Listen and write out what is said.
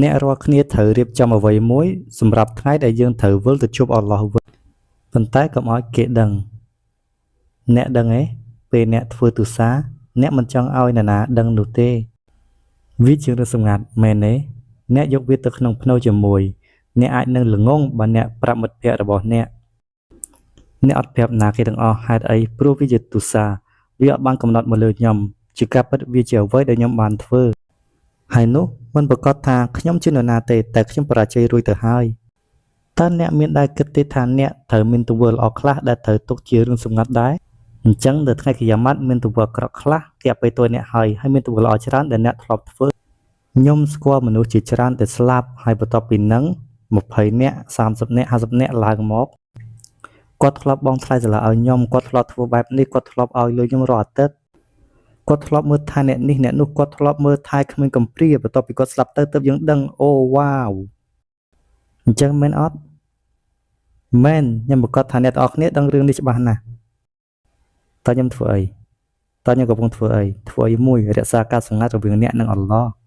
អ្នករាល់គ្នាត្រូវរៀបចំអ្វីមួយសម្រាប់ថ្ងៃដែលយើងត្រូវវិលទៅជួបអល់ឡោះវិញប៉ុន្តែកុំឲ្យគេដឹងអ្នកដឹងទេពេលអ្នកធ្វើទោសាអ្នកមិនចង់ឲ្យនរណាដឹងនោះទេវាជារឿងសម្ងាត់មែនទេអ្នកយកវាទៅក្នុងផ្នូរជាមួយអ្នកអាចនឹងល្ងង់បើអ្នកប្រាប់មិត្តភក្តិរបស់អ្នកអ្នកអត់ប្រាប់ណាគេទាំងអស់ហេតុអីព្រោះវាជាទោសាវាអត់បានកំណត់មកលើខ្ញុំជាការពិតវាជាអ្វីដែលខ្ញុំបានធ្វើហើយនោះមិនប្រាកដថាខ្ញុំជានរណាទេតែខ្ញុំបរាជ័យរួចទៅហើយតើអ្នកមានដែលគិតទេថាអ្នកត្រូវមានទង្វើល្អខ្លះដែលត្រូវទុកជារឿងសម្ងាត់ដែរអញ្ចឹងនៅថ្ងៃគីយ៉ាម៉ាត់មានទង្វើអាក្រក់ខ្លះគេអបិទអ្នកហើយហើយមានទង្វើល្អច្រើនដែលអ្នកធ្លាប់ធ្វើខ្ញុំស្គាល់មនុស្សជាច្រើនដែលស្លាប់ហើយបន្ទាប់ពីនឹង20នាក់30នាក់50នាក់ឡើងមកគាត់ធ្លាប់បង់ថ្លៃសាលាឲ្យខ្ញុំគាត់ធ្លាប់ធ្វើបែបនេះគាត់ធ្លាប់ឲ្យលុយខ្ញុំរាល់អាទិត្យគាត់ធ្លាប់មើលថែអ្នកនេះអ្នកនោះគាត់ធ្លាប់មើលថែក្មេងកំព្រាបន្ទាប់ពីគាត់ស្លាប់ទៅទើបយើងដឹងអូវ៉ាវអញ្ចឹងមែនអត់មែនខ្ញុំប្រាកដថាអ្នកទាំងអស់គ្នាដឹងរឿងនេះច្បាស់ណាស់តើខ្ញុំធ្វើអីតើខ្ញុំកំពុងធ្វើអីធ្វើអីមួយរក្សាការសម្ងាត់រវាងអ្នកនិងអល់ឡោះ។